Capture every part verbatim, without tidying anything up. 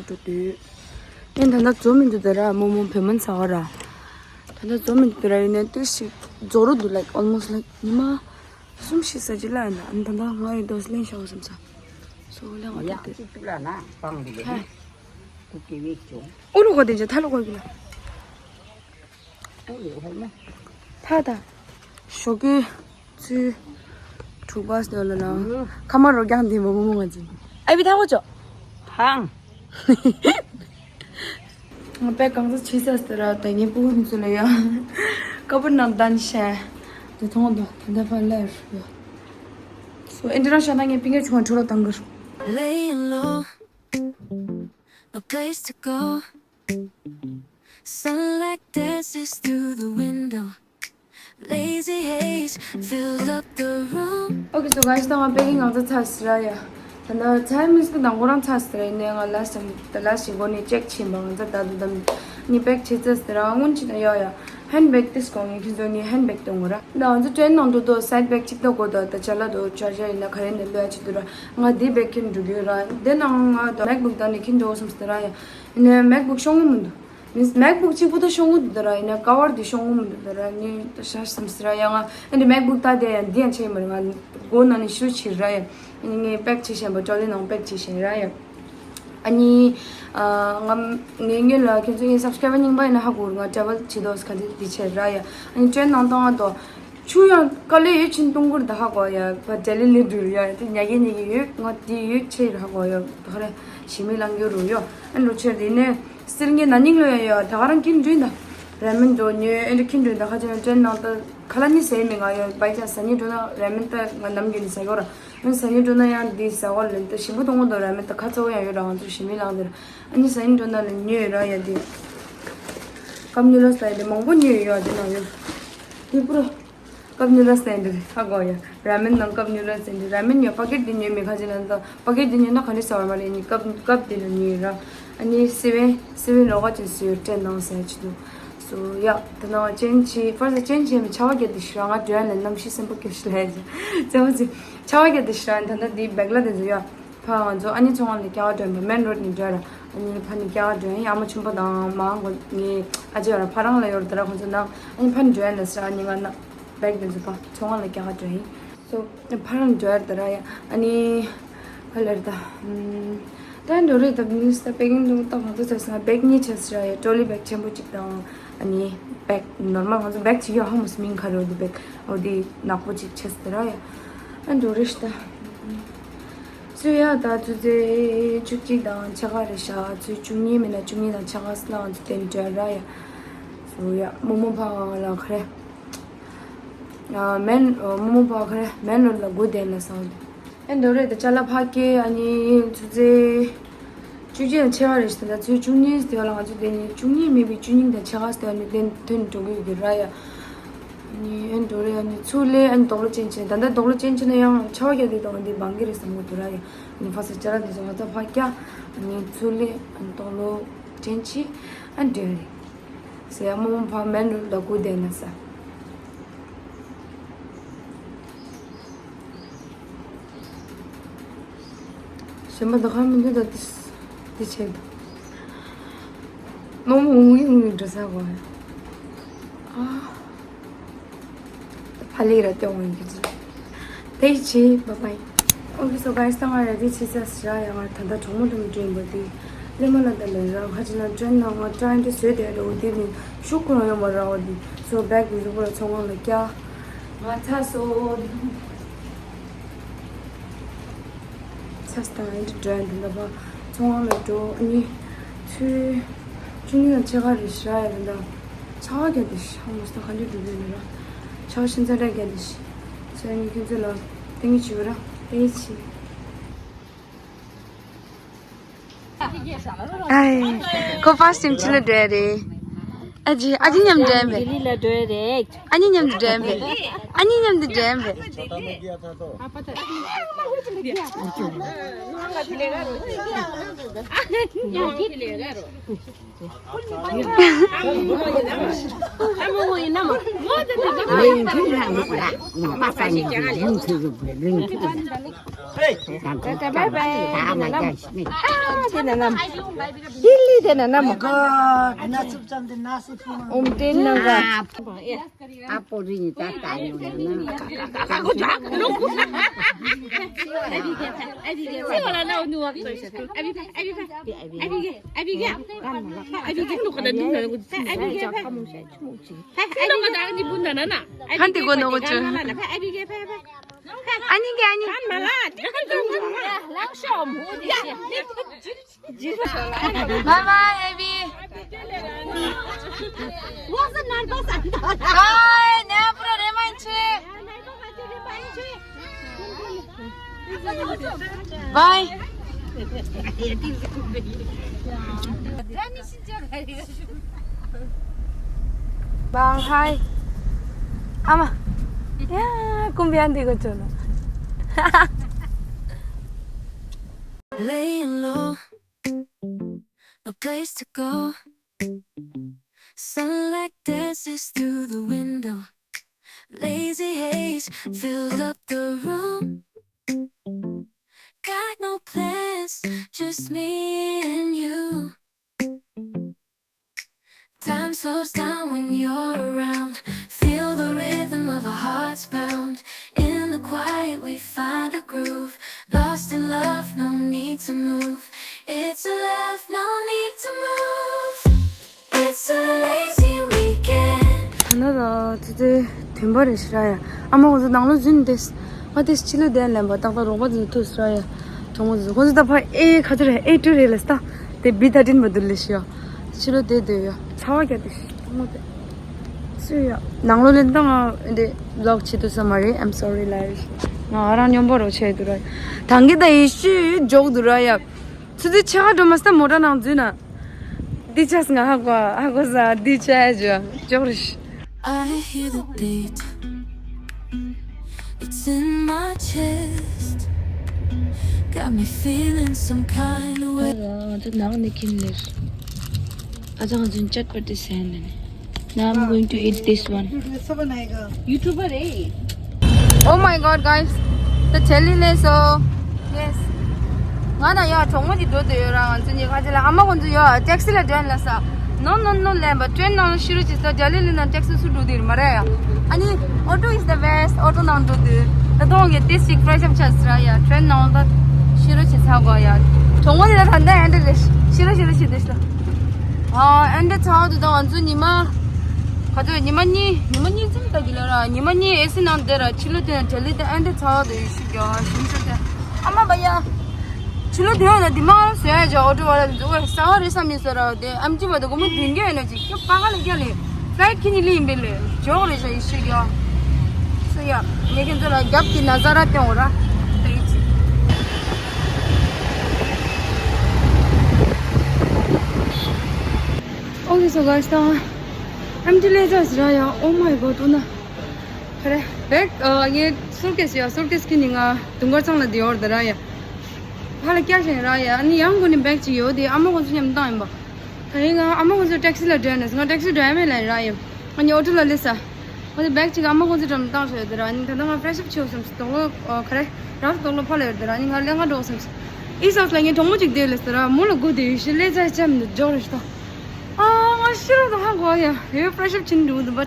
འགྲོ་དུས། ཨེ་ད་ལྟ་འཛོམས་མི་འདུག་ད་ར་རྨོ་མོ་བོད་སྨན་ཟ་བ་ར། ད་ལྟ་འཛོམས་མི་འདུག་ད་ར་ཡིན་ནའི་ཏོག་ཙམ་རྫོགས་རོ་འདུག like almost like ཉི་མ་གསུམ་བཞི་ཙམ་ཅིག་ལ་ཡིན་ན་ཨ་ནི་ད་ལྟ་ང་ཡི་དོ་ལེན་ཤོག་བསམ་ས། སོ་ལེན་བ་ཡག་ཏོག་ཏོག་གཅིག་ཏུ་ལ་ན་སྤང་འདི་ཧ། གི་ནི་ཀུ་ཀེ་བེ་ཅུང་ཨུ་རུ་གོ་དེ་ཅི་ཐ་ལོ་གོ་གི་ལ། ཨུ་རུ་ཧོ་མ་ཐ་ད། ཞོགས་ཀའི་ཚུལ་དྲུག་པ་སྟོད་ལ་ལ། ཨུ། ཁ་མ་རོ་རྐྱང་འདི་མོ་མོ་མོ་ང་ཅི། ཨ་བི་ཐ་གོ་ཅོ། ཧང་། ང་པད་གང་ཚ་ཆི་ས་སྟེ་ར་ད་ངའི་སྤུ་གུ་ཚོ་ལ་ཡ། ཀ་པུར་ནང་ལྡན་ཤེ། དེ་མཐོང་དོ་ད་ལྟ་ཕར་ལ་ཡ། སོ་ཨེ་འདྲ་ཤ་ན་ངའི་པི་ངའི་ཆུང་བ་འཕྲོ་ལ་བཏང་གི། Laying low, no place to go. Sunlight dances through the window. Lazy haze fill up the room. Okay, so guys, ད་ང་པེ་ཀིང་ང་ཚོ་ཚར་སི་ར་ཡ། ད་ནི་ཚར་མིན་སི་ཀི་དང་ཁོ་རང་ཚར་སི་ར་ཡིན་ནའི་ང་last time ད་last ཡི་སྒོ་ནས་ཅེག་བྱིན་པ་ང་ཚོ་ད་དུ་དམ་ནི་པེག་བྱེད་ཚར་སི་ར་སྔོན་ཅི་ད་ཡ་ཡ། ཧན་བེག་ཏིས་གོང་ངས་ཁྱེད་ཚོ་ནི་ཧན་བེག་གཏོང་གོ་ར། ད་ང་ཚོ་ཊྲེན་ནང་དུ་དོ་སའིད་བེག་གཅིག་ད་གོ་ད་ད་ཅ་ལ་དོ་ཅར་ཇར་ཡིན་ན་ག་རེ་ནས་ལོས་ཅི་དུ་ར། ང་དེ་བེག་ཁྱེར་འགྲོ་གི་ར། དེ་ནང་ང་དོ་མེག་བུག་ད་ནི་ཁྱེར་འགྲོ་སམ་སི་ར་ཡ། ཡིན་ནའི་མེག་བུག་ཤོང་གི་མི་འདུག་མིན་མེག་བུག་གཅིག་པུ་ད་ཤོང་གི་འདུག་ད་ར། ཡིན་ན་ཀ་བར་དེ་ཤོང་གི་མི་འདུག་ད་ར། ངས་ད་ཤ་སམ་སི་ར་ཡ། ང་ཨེ་འདི་མེག་བུག་ད་དེ་ཡང་འདི་ཡང་ཆེ་མི་ར། ང་སྒོ་ནང་ནས་ཤུ་ཕྱིར་ར་ཡ། ཨ་ནི་ངས་པེག་བྱེད་བཞིན་པ་ཊྲོ་ལི་ནང་པེག་བྱེད་བཞིན་ར་ཡ། ཨ་ནི་ཨ་ང་ངས་ངས་ལ་ཁྱེད་ཚོ་ངའི་སབ་སི་ཀ་རའི་བར་རྙིང་པ་ཡིན་ན་ཧ་གོ་ར། ང་ཊྲེ་ཝལ་བྱེད་དོ་ག་འདི་འདི་བྱེད་ར་ཡ། ཨ་ནི་ཊྲེན་ནང་བཏང་ང་དོ། ཆུ་ཡང་དཀའ་ལས་ཡོད་ཕྱིན་གཏོང་གུར་ད་ཧ་གོ་ཡ། བ་ཌེ་ལི་ལི་འགྲུལ་ཡ་དེ་ཉག་གེ་ཉག་གེ་ཡོད། ང་དེ་ཡོད་ཆེ་ཡོད་ཧ་གོ་ཡ། ད་ཧ་རེ་ཞི་མི་ལང་གི་རུ་ཡོ། ཨན་རུ་ཆེར་དེ་ནས་སིལ་ངེ་ན་ཉིང་ལོ་ཡ་ཡོ། ད་ག་རང་ཁྱིན་འགྲུལ་ད་ར་མིན་དོ་ཉོས། ཨན་རུ་ཁྱིན་འགྲུལ་ད་ཁ་ཆེ་ན་ཊྲེན་ནང་ད་ཁ་ལ་ནི་ཟས་མི་ང་ཡོ། བའི་ཅང་ས་ཉི་འགྲོ་ན་ར་མིན་ད་ང་ནམ་རྒྱུན་ནི་ཟ་གོ་ར། ཨན་ས་ཉི་འགྲོ་ན་ཡང་དེ་ཟ་གོ་ལེན་ད་ཞིམ་པོ་གཏོང་གོ་དོ་ར་མིན་ད་ཁ་ཚ་བོ་ཡང་ཡོད་ར། ང་ཚོ་ཞི་མི་ལང་དེ་ར། ཨ་ནི་ས་ཉི་འགྲོ་ན་ལ་ཉོས་ར་ཡ་དེ་ཀབ་ནུ་ལ་སི་ལ་ཡ་དེ་མང་པོ་ཉོས་ཡོ། དེ་ན་ཡོ་དེ་པུ་ར། ཀབ་ནུ་ལ་སི་ཟེར་འདི་རེད་ཧ་གོ་ཡ། ར་མེན་ནང་ཀབ་ནུ་ལ་སི་ཟེར་འདི། ར་མེན་ཉོ་པ་ཀེ་ཊི་འདི་ཉོས་མེད་ཁ་ཅིག་ལ་འདི་པ་ཀེ་ཊི་འདི་ཉོས་ན་ག་འདྲ་ཟ་བ་མ་རེད། ནི་ཀབ་ཀབ་འདི་ལ་ཉོས་ར། ཨ་ནི་སི་བན་སི་བན་རོ་ག་ཅིག་སུ་ཡོད་ཊྲེན་ནང་ཟེར་ཅི་འདུག་སོ་ཡ། ད་ནང་ཅན་ཆི་ཕར་སི་ཅན་ཆི་མི་ཆ་བ་རྒྱ་འདི་ཤི་ར། ང་འགྲོ་ཡ་ལ་གནམ་གཤིས་སེམས་པོ་སྐྱོ་ཤི་ལ་ཡ་ཅི་ཙེ་བ་ཅི་ཆ་བ་རྒྱ་འདི་ཤི་ར། ད་ནི་འདི་བེག་ལ་འདི་ཟེར་ཡ། ཕ་ང་ཚོ་ཨ་ནི་ཚོང་ཁང་ལ་སྐྱ་བ་སྒྲོན་པ་མེན་རོ་ཌི་ནས་འགྲོ་ར། ཨ་ནི་ཕ་ནི་སྐྱ་བ་སྒྲོན་ཡ། ཨ་མ་ཆུན་པོ་དང་མ་ང་ངའི་ཨ་ཅེ་བ་ར་ཕ་རང་ལ་ཡོད་ར། ད་ར་ཁོང་ཚོ་ནང་ཨ་ནི་ཕ་ནི་འགྲོ་ཡ་ལ་ཟེར། ཨ་ནི་ང་ན་བེག་དེ་ཚོ་ཕ་ཚོང་ཁང་ལ་སྐྱ་བ་སྒྲོན་ཡིན། སོ་ཕ་རང་འགྲོ་ཡ་ད་ར་ཡ། ཨ་ནི་ག་ལེར་ད་ད་འགྲོ་རེད། ད་མི་སི་ད་པེ་ཀིང་དུ་ད་ང་ཚོ་ཚ་ས་བེག་གཉིས་ཆ་ཟེར་ཡ། ཊྲོ་ལི་བེག་ཆེན་པོ་གཅིག་དང་ཨ་ནི་བེག་ནོར་མལ་ང་ཚོ་བེག་གཅིག་ཡོད། ཧ་མོ་སི་མིང་ག་རེ་འོ་དེ་བེག་འོ་དེ་ནག་པོ་གཅིག་ཆ་ཟེར་ཡ། ཨ་འགྲོ་རེད་ད། སུ་ཡ་ད་ཆུ་ཚོད་བཅུ་གཅིག་དང་ཕྱེད་ཀ་རེད་ཤག་ཆུ་ཚོད་བཅུ་གཉིས་མིན་ན་བཅུ་གཉིས་དང་ཕྱེད་ཀ་སླ་ང་ཚོ་དེ་འདྲ་ར་ཡ། སུ་ཡ་རྨོ་མོ་ཕ་ལ་ག་རེ། ཨ་མེན་རྨོ་མོ་ཕ་ག་རེ་མེན་རོ་ལ་སྒུག་བསྡད་ན་སང་། ཨེ་འདོ་རེད་ད་ཅ་ལག་ཕ་སྐྱེལ། ཨ་ནི་ཆུ་ཚོད་བཅུ་གཅིག་དང་ཕྱེད་ཀ་རེད་ཤག་ད་ཆུ་ཚོད་བཅུ་གཉིས་དེ་བ་ལ་ང་ཚོ་དེ་ནི་བཅུ་གཉིས་མིན་པའི་བཅུ་གཉིས་དང་ཕྱེད་ཀ་དེ་བ་ནི་དེ་ཐོན་འགྲོ་གི་ཡོད་གི་ར་ཡ། ནི་ཨན་འགྲོ་རེད། ཨ་ནི་ཚུར་ལེ་ཨ་ནི་དོག་ལོ་ཅན་ཆེ། ད་ལྟ་དོག་ལོ་ཅན་ཆེ་ན་ཡང་ཆ་བ་རྒྱག་དུས་དང་འདི་བང་གི་རེད་བསམ་གི་འདུག་ར་ཡ། ཨ་ནི་ཕ་ས་ཅ་ལག་འདི་ཚོ་ང་ཚོ་ཕ་རྒྱག་ཨ་ནི་ཚུར་ལེ་ཨ་ནི་དོག་ལོ་ཅན་ཆེ་ཨ་འདྲ་རེད། ཟེར་ཡ་རྨོ་མོ་ཕ་མེན་རུ་ལ་སྒུག་བསྡད་ན་ས། གཞན་པ་ད་ག་མི་འདུག་ད་དེ་དེ་བྱས་འདུག་རྨོ་མོ་འུ་ཡི་འུ་ཡི་འགྲོ་ས་གོ་ཨ། ཕ་ལེ་ར་ཏེ་འོང་གི་ཅི། དེ་ཆེ། Bye bye. Okay, so guys, ད་ང་ར་དེ་ཆེ་ས་ཞེ་དྲག་ཡ། ང་ད་ལྟ་གྲོགས་མོ་དང་འགྲོ་ཡིན་པ་དེ་ལེ་མ་ལ་ད་ལེ་ར་ཁ་ཅིག་ན་ཊྲེན་ནང་ང་ཊྲེན་དུ་བཟོས་དེ་ར་འོ་དེ་ནི་ཤུགས་ཁོ་རང་ཡོང་མ་ར་བ་དེ། So bag དེ་ཚོ་པོ་ར་ཚོང་ཁང་ལ་བཀྱག་ང་ཚ་སོ། ཚ་སྟངས་ཨེ་འདྲ་འགྲོ་ཡ་འདི་འདྲ་པ། ཚོང་ཁང་ལ་འགྲོ། ཨ་ནི་ཚུལ་བཅུ་གཉིས་དང་ཕྱེད་ཀ་རེད་ཤག་ར་ཡ། འདི་འདྲ་ཆ་བ་རྒྱག་དེ་ཤག་མོ་སྟངས་ག་འདྲ་འགྲོ་གི་ཡོད་ན་ར། ཆ་བ་ཤིན་ཙ་ར་རྒྱག་དེ་ཤག་ཚེ་རིང་གིས་ཁྱོད་ཚོ་ལ་ཏིང་ངེ་ཆུ་ར་ཏེ་ཆི། ཨའི། ཁོ་ཕར་སི་ཊེམ་ཕྱི་ལ་འགྲོ་ཡ་རེད། ཨ་ཅེ་ཨ་ཅེ་མཉམ་འགྲན་པས། ལྡི་ལི་ལ་འགྲོ་ཡ་རེད། ཨ་ནེ་མཉམ་དུ་འགྲན་པས། ཨ་ནེ་མཉམ་དུ་འགྲན་པས། Bye bye, Abby. Hi, Nepro Remanchi. Bye. Bang, hi. Ama. Ya, kumbian di ko chono. Laying low, no place to go. Sunlight dances through the window. Lazy haze filled up the room. Got no plans, just me and you. Time slows down when you're around. Feel the rhythm of our hearts pound. In the quiet, we find a groove. Lost in love, no need to move. It's a love, no need to move. It's a lazy weekend. ད་ནི་ད་ཙི་ཙི་དོན་པ་རེད་ཤི་ར་ཡ། ཨ་མ་ཁོང་ཚོ་ནང་ལོགས་འཛུལ་ནས་བསྡད། ང་དེ་ཕྱི་ལོགས་བསྡད་ལེན་པ་ཏག་ཏག་རོགས་པ་ཚོ་ཐུག་ཤི་ར་ཡ། གྲོགས་མོ་ཚོ་ཁོང་ཚོ་ད་ཕར་ཨེ་ཁ་ཚུར་ཨེ་ཊུ་རེད་ལ་སྟ། དེ་བི་ཐར་ཊིན་པ་འདུག་ལེ་ཤི་ཡ། ཕྱི་ལོགས་བསྡད་སྡོད་ཡ། ཚ་བ་རྒྱག་དེ་ཤི་གྲོགས་མོ་དེ། སུ་ཡ། ནང་ལོགས་ལེན་ད་ང་འདི་བི་ལོག་བྱེད་ཐུབ་ས་མ་རེད། I'm sorry ལ། ང་ཨ་རང་སྙོམས་པོ་རོགས་བྱས་འདུག་ར། ཐང་གི་ད་ཡེ་ཤུ་འཇོག་འདུག་ར་ཡ། ཚུ་ཚོད་ཕྱེད་ཀ་འགྲོ་མ་སྟེ་མོ་ཊ་ནང་འཛུལ་ན། འདི་ཆས་ང་ཧ་གོ་ཧ་གོ་ས་འདི་ཆས་ཇོ་ཇོག་རིཤ། I hear the beat. It's in my chest. Got me feeling some kind of way. ང་ཚོ་ནང་ནས་ཁྱིམ་ལེར། ཨ་ཅག་ང་ཚོ་ཅད་པ་ཏི་སེན་ནས། Now I'm going to eat this one. YouTuber, eh? Oh my god, guys. The jelly lace, oh. Yes. ང་ན་ཡ་གྲོགས་མོ་དེ་འགྲོ་འདོད་ཡོད་ར། ང་ཚོ་གཉིས་ཁ་ཅིག་ལ་ཨ་མ་ཁོང་ཚོ་ཡོད་ཊེག་སི་ལ་འགྲོ་ཡིན་ལ་ས། No, no, no ལན་པ་ཊེན་ནང་ཤི་རུ་ཅི་ས་ཇ་ལི་ལི་ནང་ཊེག་སི་སུ་འགྲོ་འདོད་མ་རེད་ཡ། ཨ་ནི་auto is the best. ཨོ་ཊོ་ནང་འགྲོ་འདོད། ད་དུང་གི་ཏི་སིག་ཕ་རེ་ཤི་ཨབ་ཆ་ས་ར་ཡ། ཊེན་ནང་ད་ཤི་རུ་ཅི་ས་གོ་ཡ། གྲོགས་མོ་དེ་ད་ད་ད་ཨེ་འདྲ་རེད། ཤི་རུ་ཤི་རུ་ཤི་དེ་ཤི་ལ། ཨ་ཨེ་འདྲ་ཚ་བ་དུ་ད་ང་ཚོ་ཉི་མ། ག་ཚོད་ཉི་མ་གཉིས་ཉི་མ་གཉིས་ཙམ་ད་གི་ལ་ར། ཉི་མ་གཉིས་ཨེ་སི་ནང་བསྡད་ར། ཕྱི་ལོགས་དེ་ན་ཇ་ལི་དེ་ཨེ་འདྲ་ཚ་བ་དུ་ཡོད་ཤི་ག་ཞིམ་ཤོས་དེ། ཨ་མ་བ་ཡ། ཕྱི་ལོགས་དེ་ཡོད་ན་དེ་མ་ཟོས་ཡ་ཇ་ཨོ་ཊོ་བ་ལ་འཛུགས་ས་བ་རེད་ས་མི་ཟོ་ར་དེ་ཨམ་ཅི་བ་དུ་གོ་མོ་དུན་གྱི་ཡོད་ན་ཅིག་ཁྱོད་པ་ག་ལ་རྒྱ་ལས་ཕ་ལའི་ཊི་ཁྱི་ནི་ལི་ཡིན་པས་ལས་ཇོག་རེད་ཤ་ཡི་ཤི་ག་སོ་ཡ། ངས་ཁྱོད་ཚོ་ལ་རྒྱབ་ཀྱི་ན་ཟ་ར་སྟོན་འོ་ར་ཏེ་ཅི། Okay, so guys, ད་ཨམ་ཅི་ལས་ཚ་ཟི་ར་ཡ། Oh my god, ཨོ་ན། ཁ་རེ། བེག་ཨ་ངའི་སུར་ཀེས་ཡ། སུར་ཀེས་ཁྱི་ནི་ང་དུང་དཀར་ཚང་ལ་དེ་ཡོར་ད་ར་ཡ། ཧ་ལ་སྐྱ་ཞིང་ར་ཡ། ཨ་ནི་ཡང་གོ་ནི་བེག་ཅིག་ཡོད་དེ་ཨ་མ་ཁོང་ཚོ་མཉམ་བཏང་ཡིན་པ། ད་ཡིན་ང་ཨ་མ་ཁོང་ཚོ་ཊེག་སི་ལ་འགྲོ་ཡ་ནས་ང་ཊེག་སི་འགྲོ་ཡ་མེད་ལ་ཡིན་ར་ཡ། ང་ནི་ཨོ་ཊོ་ལ་སླེབས་ས། ང་ཚོ་བེག་ཅིག་ཨ་མ་ཁོང་ཚོ་འགྲོ་མི་བཏང་ཤོད་དེ་ར། ཨ་ནི་ད་ལྟ་ང་ཕ་རེ་ཤི་ཨབ་བྱེད་འོ་བསམ་སོང་། དོག་ལོ་ཨ་ཁ་རེ་ར་དོག་ལོ་ཕ་ལ་ཡོད་དེ་ར། ཨ་ནི་ང་ལས་ང་འགྲོ་བསམ་སོང་། ཨི་སོགས་ལ་ངའི་གྲོགས་མོ་ཅིག་བསྡད་ལ་ཟེར་ར། མོ་ལ་སྒུག་བསྡད་ཡོད་ཤི་ལས་ཚ་ཅམ་དུ་འཇོག་རེ་ཤི་ཏོ། ཨ་ང་ཤི་ར་དང་ཧ་གོ་ཡ། ཡོད་ཕ་རེ་ཤི་ཨབ་བྱེད་འགྲོ་འདུག་བ།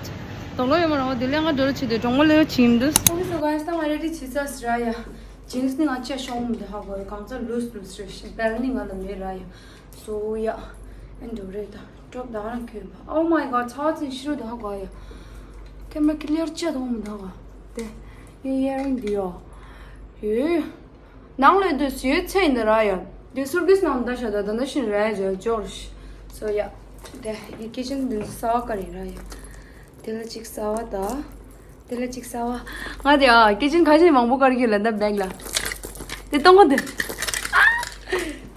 དོག་ལོ་ཡོད་མ་རང་བ་དེ་ལས་ང་འགྲོ་ལ་བྱེད་དེ་གྲོགས་མོ་ལ་ཡོད་བྱེད་འདུག Okay, so guys, ད་ང་རེ་ཌི་བྱེད་ཚར་ཟེར་ར་ཡ། ཇིན་སི་ནི་ང་ཅི་ཤོང་མི་འདུག་ཧ་གོ་ཡ། གང་ཚ་ལུས་ལུས་རེད་ཤི། བེལ་ནི་ང་ལ་མེད་ར་ཡ། སོ་ཡ། ཨེ་འགྲོ་རེད་ད། ཀྲོབ་ད་རང་ཁྱོད་པ། Oh my god, ཚ་ཚིན་ཤི་རུ་དེ་ཧ་གོ་ཡ། ཁེ་མ་ཁི་ལེར་ཅི་དང་མི་འདུག་ག་དེ། ཡེ་ཡེ་རིང་འདི་ཡོ། ཡོ། ནང་ལོས་དུ་ཞུས་ཚེ་འདི་ར་ཡ། དེ་སུར་གིས་ནང་ད་ཤ་ད་ད་ན་ཤིན་ར་ཡ་ཇོ་ཇོར་ཤི། སོ་ཡ། དེ་ཡི་ཀི་ཅན་འདི་ས་བ་ཀ་རིང་ར་ཡ། དེ་ལ་གཅིག་ས་བ་ད། དེ་ལ་གཅིག་ས་བ། ང་དེ་ཨ་ཀི་ཅན་ཁ་ཤས་མང་པོ་དཀར་གྱི་ལ་འདབ་བེག་ལ། དེ་གཏོང་གོ་དེ། དེ་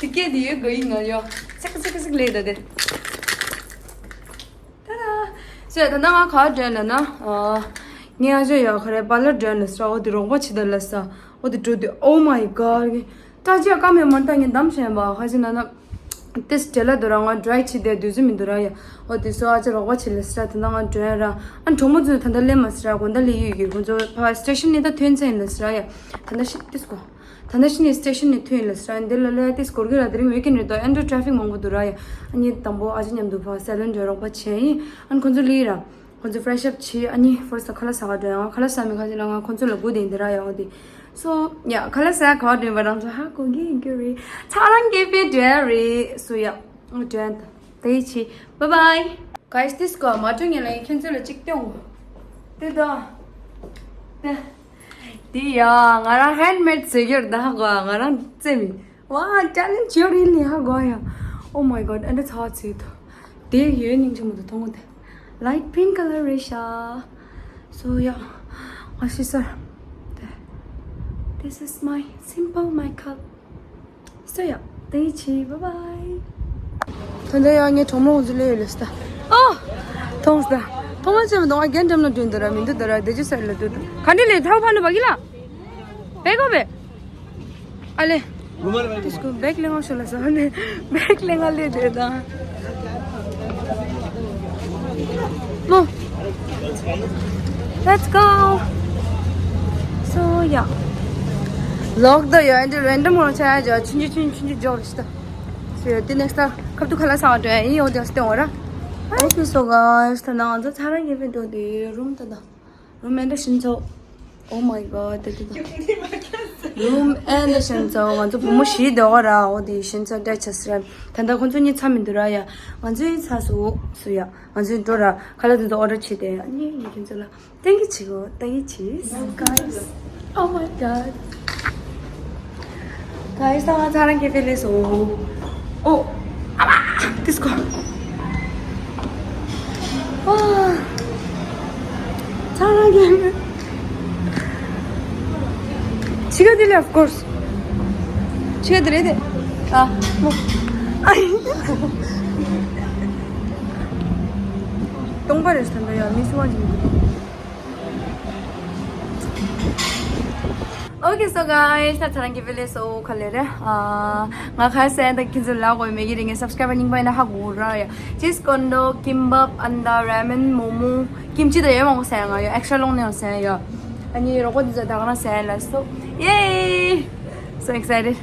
སྐད་དེ་ཡོད་དགོས་ཡིན་ང་ཡོ། ཚེག་ཚེག་ཚེག་ལས་ད་དེ། ད་ད། ཅེས་ད་ལྟ་ང་ག་བར་འགྲོ་ཡིན་ལབ་ན། ཨ། ངའི་ཨ་ཅག་ཡ་ག་རེ་པར་ལར་འགྲོ་ཡིན་ལབ་ཟེར། འོ་དེ་རོགས་པ་བྱེད་དང་ལབ་ཟེར། འོ་དེ་འགྲོ་དུས། Oh my god། ཏྲ་ཅིའ་ཀ་མེད་མ་ཏྲ་ངས་འདམ་བྱས་པ་ཁ་ཅིག་ན་ན། ཏིས་བྲེལ་ལ་འདུག་ར། ང་ཌ་རའིབ་བྱེད་བསྡད་དུས་ཚོད་མི་འདུག་ར་ཡ། འོ་དེ་སོ་ཨ་ཅག་རོགས་པ་བྱེད་ལབ་ཟེར། ད་ལྟ་ང་འགྲོ་ཡིན་ར། ཨ་གྲོགས་མོ་ཚོས་ད་ལྟ་སླེབས་མ་ཟེར་ར། དགོང་དག་སླེབས་ཡོད་ཀྱི། ཁོང་ཚོ་ཕ་སི་ཊེ་ཤན་ནས་ད་ཐོན་ཚར་ཡིན་ལབ་ཟེར་ར་ཡ། ད་ལྟ་ཤི་ཏིས་གོ། ད་ལྟ་ཤི་ནས་སི་ཊེ་ཤན་ནས་ཐོན་ཡིན་ལབ་ཟེར་ར། འདི་ལ་ལོས་ཏིས་གོར་གི་ར། དེ་རིང་ཝིག་ཨེན་རེད་དོ། ཨེ་འགྲོ་ཊྲེ་ཕིག་མང་པོ་འདུག་ར་ཡ། ཨ་ནི་དང་པོ་ཨ་ཅག་མཉམ་དུ་ཕ་སེ་ལོན་འགྲོ་རོགས་པ་བྱས་ཡིན། ཨ་ནི་ཁོང་ཚོ་སླེབས་ར། ཁོང་ཚོ་ཕེ་རེ་ཤི་ཨབ་བྱས། ཨ་ནི་ཕར་སི་ཊི་ཁ་ལག་ཟ་ག་འགྲོ་ཡ། ཁ་ལག་ཟ་མི་ཁ་ཅིག་ལ་ང་ཁོང་ཚོ་ལ་སྒུག་བསྡད་ཡིན་འདི་ར་ཡ། འོ་དེ། སོ་ཡ། ཁ་ལག་ཟ་ག་འགྲོ་ཡིན་པ་རང་ཚོ་ཧ་གོ་གི་ཡིན་རྒྱུ་རེད། ཚ་རང་ཀེ་ཕེ་འགྲོ་ཡ་རེད། སོ་ཡ། འགྲོ་ཡ་ད། དེ་ཡི་ཆེ། Bye bye། གྷའི་སི་ཏིས་གོ་མ་འགྲོ་ངེས་ལ་ཡིན། ཁྱོད་ཚོ་ལ་གཅིག་སྟོན་དགོས། དེ་ད། དེ། དེ་ཡ། ང་རང་ཧེན་མེད་བཟོས་ཀྱི་རེད། ད་ཧ་གོ་ང་རང་རྩེ་མི། ཝ། ཅ་ལེན་ཇི་ཡོད་རེད་ལེ། ཧ་གོ་ཡ། Oh my god། ཨ་འདྲ་ཚ་བ་ཚོས་ཐོ། དེ་ཡོད་སྙིང་རྗེ་མོ་དུ་མཐོང་གོ་དེ། Light pink colour རེད་ཤག་སོ་ཡ། ང་ཤི་སོ། དེ། This is my simple makeup. སོ་ཡ། དེ་ཡི་ཆེ། Bye bye། ད་ལྟ་ཡང་ངའི་གྲོགས་མོ་ཁོང་ཚོ་སླེབས་ཡོད་ལབ་ས། ཨོ། མཐོང་ས། མཐོང་མ་ཆེ་མ་གཏོང་ང་རྒན་འགྲམ་ལ་འགྲོ་འདུག་ར། མི་འདུག་འདུག་ར། བདེ་ཆུ་ས་ལ་འགྲོ་འདུག་ག་འདྲ་ལས་ཐག་ཕ་ནུ་བ་གི་ལ། བེ་གོ་བེ། ཨ་ལེ། ཏིས་ཀོ་བེག་ལེན་ང་ཤོ་ལ་ས་ནས་བེག་ལེན་ང་ལེ་དེ་དང་། མོ། Let's go. So yeah. ལོག་ད་ཡོད་འདི་རེན་ཌམ་ངོ་ཆ་ཡ་ཇ་ཆུན་ཆུན་ཆུན་ཆུན་ཇོག་རེ་ཤི་ད། So yeah, the next time ཁབ་ཏུ་ཁ་ལག་ཟ་བ་འགྲོ་ཡ་ཡིན། འོ་དེ་སྟེང་འོ་ར། Okay, so guys, ད་ང་ཚོ་ཚ་ར་གི་བི་ཌི་ཡོ་དེ་རུམ་ད་ད། རུམ་ཨེ་འདྲ་ཞིམ་ཚོ། Oh my god, དེ་དེ་དེ། རུམ་ཨེ་འདྲ་ཞིམ་ཚོ། ང་ཚོ་བུ་མོ་བཞི་འདུག་ར། འོ་དེ་ཞིམ་ཚོ་འདྲ་ཆགས་སི་ར། ད་ལྟ་ཁོང་ཚོ་གཉིས་ཚར་མི་འདུག་ར་ཡ། ང་ཚོའི་ཚར་སོང་སུ་ཡ། ང་ཚོའི་འགྲོ་ར། ཁ་ལག་དེ་ཚོ་ཨོ་ཌར་བྱས་ཏེ། ཨ་ནི་ངས་ཁྱེད་ཚོ་ལ་thank you བྱེད་གོ། Thank you བྱེད། Guys, oh my god. Guys, ད་ང་ཚ་རང་གི་ཕི་ལེ་སོ། ཨོ། ཨ་མ། ཏིས་ཀོ། ཨ། ཚ་རང་གི་ཕི། ཕྱི་ག་དེ་ལེ། Of course ཕྱི་ག་དེ་རེད་དེ། ཨ། མོ། ཨ་ཡི། སྟོང་པ་རེད་ཟེར་འདྲ་ཡ། མི་སུ་བ་འཇིག་འདུག Okay, so guys, ད་ཚ་རང་གི་ཕི་ལེ་སོ་ག་ལེ་རེད། ཨ། ང་ཁ་སང་ད་ཁྱེད་ཚོ་ལ་གོ་མེད་ཀྱི་རེད། ངའི་སབ་སི་ཀ་རའི་བར་རྙིང་པ་ཡིན་ན་ཧ་གོ་ར་ཡ། ཅིས་ཀོན་ཌོག་ཀིམ་བབ་ཨན་ད་ར་མེན་མོ་མོ་ཀིམ་ཅི་ད་ཡོད་མང་པོ་ཟ་ཡ། ང་ཡོད་ཨེག་སི་ཊྲ་ལོང་ནེལ་ཟ་ཡ་ཡོད། ཨ་ནི་རོགས་པ་འདི་ཚོ་ད་ག་རང་ཟ་ཡ་ལ་སོ། Yay! So excited.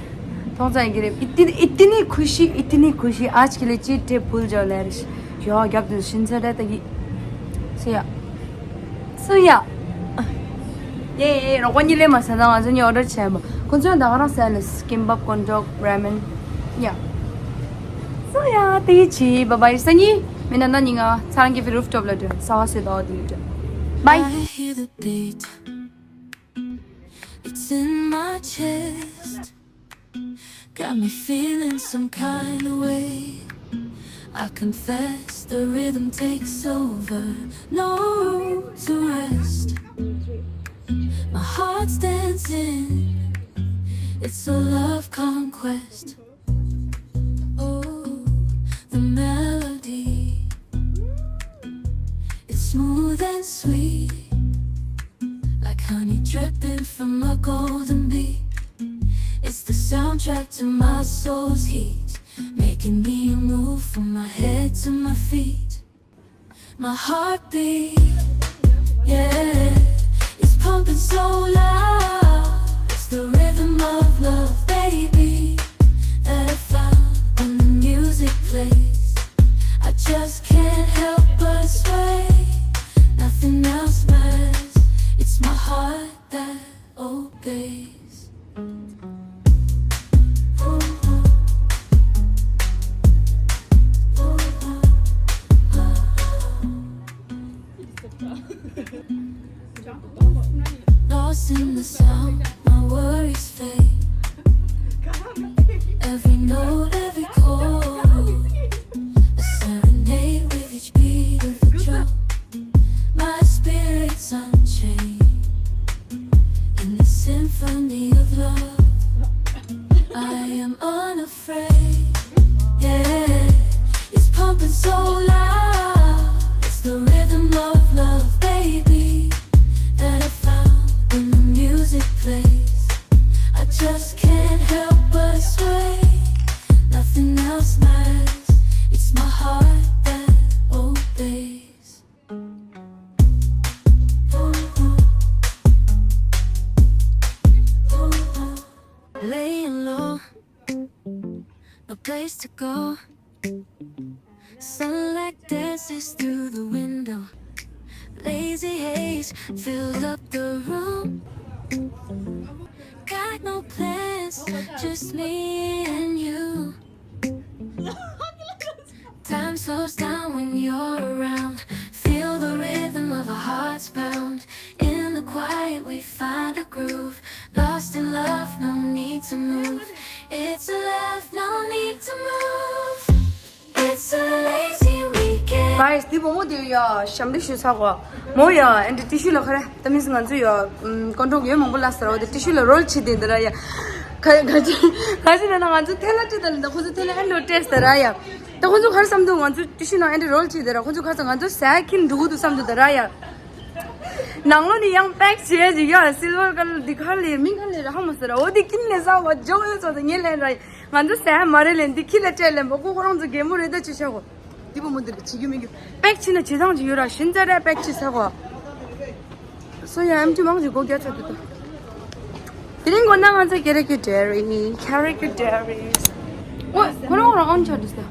ཐོང་ཙང་ཡིན་གྱི་རེད། इतनी, इतनी खुशी, इतनी खुशी। आज के लिए cheat day भूल जाओ लहरिश। ཡོ་རྒྱབ་ཏུ་ཤིན་ཚ་རེད་ད་གི། སུ་ཡ། སུ་ཡ། ཡེ་ཡེ། རོགས་པ་གཉིས་ལས་མ་ཟ་ན་ང་ཚོ་གཉིས་ཨོ་ཌར་བྱས་པ། ཁོ་ཚོས་ད་ག་རང་ཟ་ལ་ཀིམ་བབ་ཀོན་ཌོག་ར་མེན། ཡ། སུ་ཡ་དེ་ཡི་ཆི། Bye bye སང་ཉིན། མི་ན་ན་ཉིན་ང་ཚ་རང་གི་ཕི་རུབ་ཊོབ་ལ་འགྲོ། ཟ་བ་སེ་ཏོ་དེ་ཡི་འགྲོ། Bye. I hear the beat. It's in my chest. Got me feeling some kind of way. I confess the rhythm takes over. No room to rest. My heart's dancing. It's a love conquest. Oh, the melody. It's smooth and sweet. Like honey dripping from a golden bee. It's the soundtrack to my soul's heat. Making me move from my head to my feet. My heartbeat, yeah, it's pumping so loud. It's the rhythm of love, baby, that I found when the music plays. I just can't help but sway. Nothing else matters. It's my heart that obeys. Lost in the sound, my worries fade. Every note, every chord, a serenade with each beat of the drum. My spirit's unchained in the symphony of love. I am unafraid. Yeah, it's pumping so loud. It's the rhythm of love, baby, that I found when the music plays. I just can't help but sway. Nothing else matters. It's my heart that obeys. Laying low, no place to go. Sunlight dances through the window. Lazy haze filled up the room. Got no plans, just me and you. Time slows down when you're around. Feel the rhythm of our hearts pound. In the quiet, we find a groove. Lost in love, no need to move. It's a love, no need to move. It's a lazy weekend. Guys, འདི་བུ་མོ་དེ་ཡ་ཞབས་འདྲེན་ཞུ་ཚར་གོ། མོ་ཡ་ཨེ་འདྲ་ཏི་ཤུ་ལ་ཁ་རེ་ད་མིན་ང་ཚོ་ཡ་ཀོན་ཀྲོག་ཡོད་མང་པོ་ལ་ཟེར་བ་དེ་ཏི་ཤུ་ལ་རོལ་བྱེད་དེ་འདི་ར་ཡ། ག་ག་ཅི་ག་ཅི་ན་ན་ང་ཚོ་ཐལ་ལ་སྤྲད་ད་ལ་འདི་ཁོ་ཚོ་ཐལ་ལ་ཨེ་འདྲ་ཏེས་ད་ར་ཡ། ད་ཁོ་ཚོ་ག་རེ་བསམ་འདུག་ང་ཚོ་ཏི་ཤུ་ནང་ཨེ་འདྲ་རོལ་བྱེད་དེ་ར། ཁོ་ཚོ་ག་ཚོད་ང་ཚོ་ཟས་ཁྱིམ་འགྲོ་གི་འདུག་བསམ་འདུག་ད་ར་ཡ། ནང་ལོགས་ནས་ཡང་པེག་བྱས་ཅིག་ཡ། སིལ་བར་ཀ་ལ་འདི་ག་ལས་མི་ག་ལས་ར་ཧ་མ་ཟེར་ར། འོ་དེ་ཀིན་ལས་ཟ་བ་ཇོ་ཡོད་ཚོ་དང་ངེད་ལས་ར། ང་ཚོ་ཟས་མ་རེད་ལས་འདི་ཁྱི་ལ་སྤྲད་ལས་མ་ཁོ་ཁོ་རང་ཚོ་རྒན་མོ་རེད་ད་ཅི་བྱ་གོ། འདི་བུ་མོ་འདི་ལ་བྱེད་རྒྱུ་མེད་རྒྱུ། པེག་བྱས་ན་བྱེད་སྟངས་ཅིག་ཡོད་ར། ཤིན་ཙང་ར་པེག་བྱས་ས་གོ། སོ་ཡ་ཨེམ་ཆི་མང་ཅིག་སྒོ་རྒྱག་ཆོག་འདུག་ད། དེ་རིང་དགོང་ན་ང་ཚོ་ཀེ་རེ་ཀེ་ཌེ་རི་ཀེ་རེ་ཀེ་ཌེ་རི། ཨོ་ཁོ་རང་རང་ཨོན་ཆོག་འདུག་ད།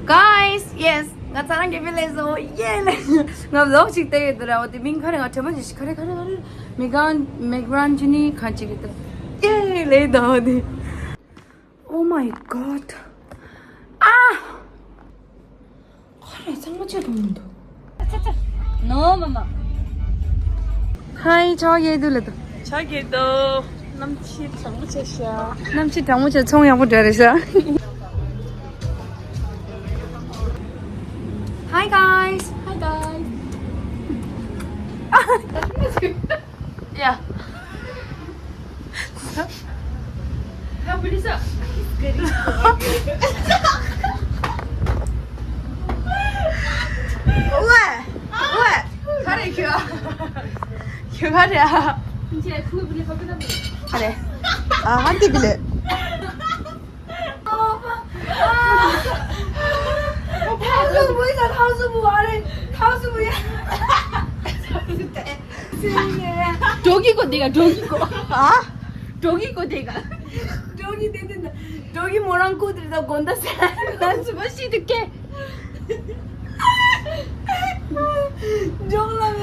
Guys, yes, ང་ཚ་རང་གི་ཕི་ལེ་སོ་ཡེ་ལེ། ང་ཝི་ལོག་ཅིག་བལྟས་ཡོད་དུ་ར། འོ་དེ་མིང་ག་རེ་ང་དྲན་པ་ཅིག་ག་རེ་ག་རེ་ག་རེ། མེ་གན་མེ་གྲན་ཇི་ནི་ག་ཅིག་རེད་ད། ཡེ་ལེ་ད་འོ་དེ། Oh my god. ཨ། ཁ་ར་གཙང་མ་ཆད་འགྲོ་མི་འདུག་ནོ་མ་མ། ཧའི་ཆོག་ཡེ་དུ་ལ་དུ། ཆོག་ཡེ་དུ། གནམ་གཤིས་གྲང་མོ་ཆེ་ཤག་གནམ་གཤིས་གྲང་མོ་ཆེ། ཚོང་ཡག་པོ་འདྲ་རེད་ཤག Hi guys. Hi guys. Yeah. ཝེ། ཝེ། ག་རེ་ཁྱོད། ཁྱོད་ག་རེ་ཨ། ག་རེ། ཨ་ཧ་འདི་གི་ལེ། ཐག་སུ་བུ་ཡ། ཐག་སུ་བུ་ཨ་རེ། ཐག་སུ་བུ་ཡ། འགྲོ་གི་གོ་དེ་ག་འགྲོ་གི་གོ། ཨ། འགྲོ་གི་གོ་དེ་ག་འགྲོ་གི་དེ་དེ་འགྲོ་གི་མོ་རང་གོ་དེ་ད་དགོན་ད་ཟེར། ང་ཚོ་མ་ཤི་དུ་ཀེ། འཇོག་ལ་